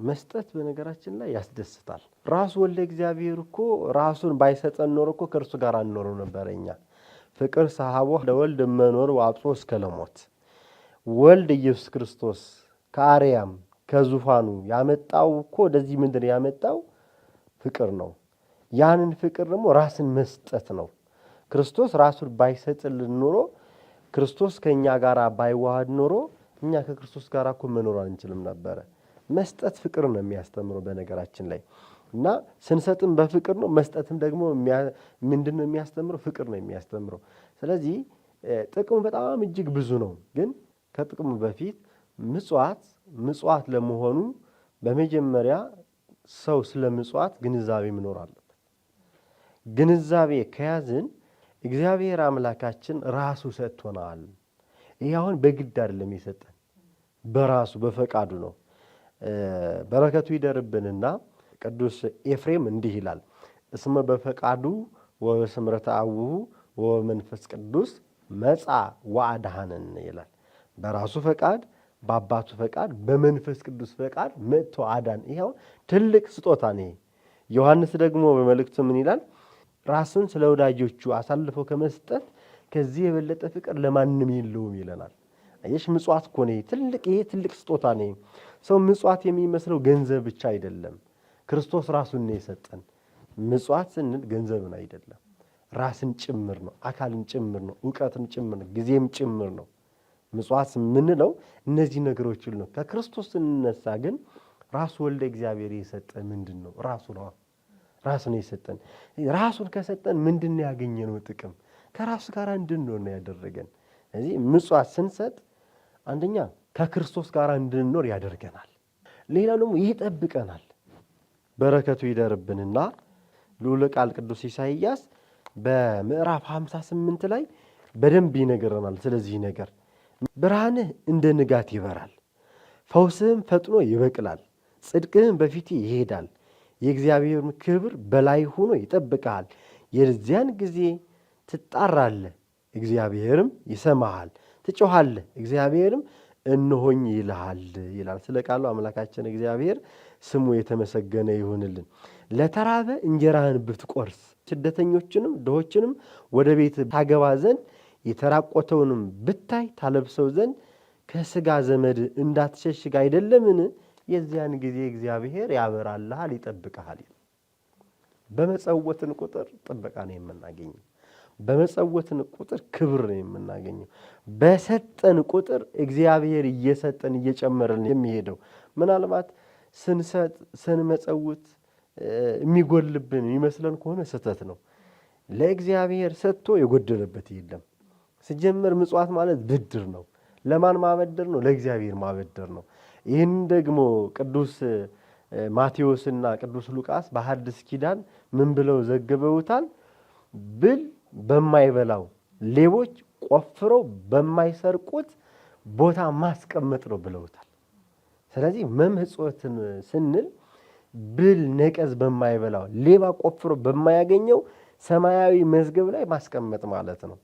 መስጠት በነገራችን ላይ ያስደስታል። ራሱ ወልደ እግዚአብሔር እኮ ራሱን ባይሰጠን ኖሮ እኮ ከእርሱ ጋር አንኖረው ነበረ። እኛ ፍቅር ሰሐቦ ለወልድ መኖር ወአብጽሖ እስከ ለሞት። ወልድ ኢየሱስ ክርስቶስ ከአርያም ከዙፋኑ ያመጣው እኮ ወደዚህ ምድር ያመጣው ፍቅር ነው። ያንን ፍቅር ደግሞ ራስን መስጠት ነው። ክርስቶስ ራሱን ባይሰጥልን ኖሮ፣ ክርስቶስ ከእኛ ጋር ባይዋሃድ ኖሮ እኛ ከክርስቶስ ጋር እኮ መኖር አንችልም ነበረ። መስጠት ፍቅር ነው የሚያስተምረው በነገራችን ላይ። እና ስንሰጥም በፍቅር ነው፣ መስጠትም ደግሞ ምንድን ነው የሚያስተምረው? ፍቅር ነው የሚያስተምረው። ስለዚህ ጥቅሙ በጣም እጅግ ብዙ ነው። ግን ከጥቅሙ በፊት ምጽዋት ምጽዋት ለመሆኑ በመጀመሪያ ሰው ስለ ምጽዋት ግንዛቤ መኖር አለበት። ግንዛቤ ከያዝን እግዚአብሔር አምላካችን ራሱ ሰጥቶናል። ይህ አሁን በግድ አይደለም የሰጠን፣ በራሱ በፈቃዱ ነው። በረከቱ ይደርብንና ቅዱስ ኤፍሬም እንዲህ ይላል፣ እስመ በፈቃዱ ወበስምረተ አቡሁ ወበመንፈስ ቅዱስ መጻ ወአድኀነነ ይላል። በራሱ ፈቃድ፣ በአባቱ ፈቃድ፣ በመንፈስ ቅዱስ ፈቃድ መጥቶ አዳን። ይኸው ትልቅ ስጦታ ነው። ዮሐንስ ደግሞ በመልእክቱ ምን ይላል? ራሱን ስለ ወዳጆቹ አሳልፎ ከመስጠት ከዚህ የበለጠ ፍቅር ለማንም የለውም ይለናል። አየሽ፣ ምጽዋት እኮ ነው ትልቅ፣ ይሄ ትልቅ ስጦታ ነው። ሰው ምጽዋት የሚመስለው ገንዘብ ብቻ አይደለም። ክርስቶስ ራሱን ነው የሰጠን። ምጽዋት ስንል ገንዘብን አይደለም፣ ራስን ጭምር ነው፣ አካልን ጭምር ነው፣ እውቀትን ጭምር ነው፣ ጊዜም ጭምር ነው። ምጽዋት የምንለው እነዚህ ነገሮች ሁሉ ነው። ከክርስቶስ ስንነሳ ግን ራሱ ወልደ እግዚአብሔር የሰጠን ምንድን ነው? ራሱ ነው። ራሱ ነው የሰጠን። ራሱን ከሰጠን ምንድን ነው ያገኘነው ጥቅም? ከራሱ ጋር እንድንኖር ነው ያደረገን። ስለዚህ ምጽዋት ስንሰጥ አንደኛ ከክርስቶስ ጋር እንድንኖር ያደርገናል። ሌላው ደግሞ ይጠብቀናል። በረከቱ ይደርብንና ልዑለ ቃል ቅዱስ ኢሳይያስ በምዕራፍ 58 ላይ በደንብ ይነግረናል ስለዚህ ነገር። ብርሃንህ እንደ ንጋት ይበራል፣ ፈውስህም ፈጥኖ ይበቅላል፣ ጽድቅህም በፊት ይሄዳል፣ የእግዚአብሔር ክብር በላይ ሆኖ ይጠብቅሃል። የዚያን ጊዜ ትጣራለህ፣ እግዚአብሔርም ይሰማሃል፣ ትጮኻለህ፣ እግዚአብሔርም እነሆኝ ይልሃል ይላል። ስለ ቃሉ አምላካችን እግዚአብሔር ስሙ የተመሰገነ ይሁንልን። ለተራበ እንጀራህን ብትቆርስ፣ ስደተኞችንም ድሆችንም ወደ ቤት ታገባ ዘንድ፣ የተራቆተውንም ብታይ ታለብሰው ዘንድ ከስጋ ዘመድ እንዳትሸሽግ አይደለምን? የዚያን ጊዜ እግዚአብሔር ያበራልሃል፣ ይጠብቅሃል። በመጸወትን ቁጥር ጥበቃ ነው የምናገኘው። በመጸወትን ቁጥር ክብር ነው የምናገኘው። በሰጠን ቁጥር እግዚአብሔር እየሰጠን እየጨመረን የሚሄደው። ምናልባት ስንሰጥ ስንመጸውት የሚጎልብን የሚመስለን ከሆነ ስህተት ነው። ለእግዚአብሔር ሰጥቶ የጎደለበት የለም። ሲጀመር ምጽዋት ማለት ብድር ነው። ለማን ማበደር ነው? ለእግዚአብሔር ማበደር ነው። ይህን ደግሞ ቅዱስ ማቴዎስና ቅዱስ ሉቃስ በሐዲስ ኪዳን ምን ብለው ዘግበውታል? ብል በማይበላው፣ ሌቦች ቆፍረው በማይሰርቁት ቦታ ማስቀመጥ ነው ብለውታል። ስለዚህ መምጽወትን ስንል ብል ነቀዝ በማይበላው፣ ሌባ ቆፍሮ በማያገኘው ሰማያዊ መዝገብ ላይ ማስቀመጥ ማለት ነው።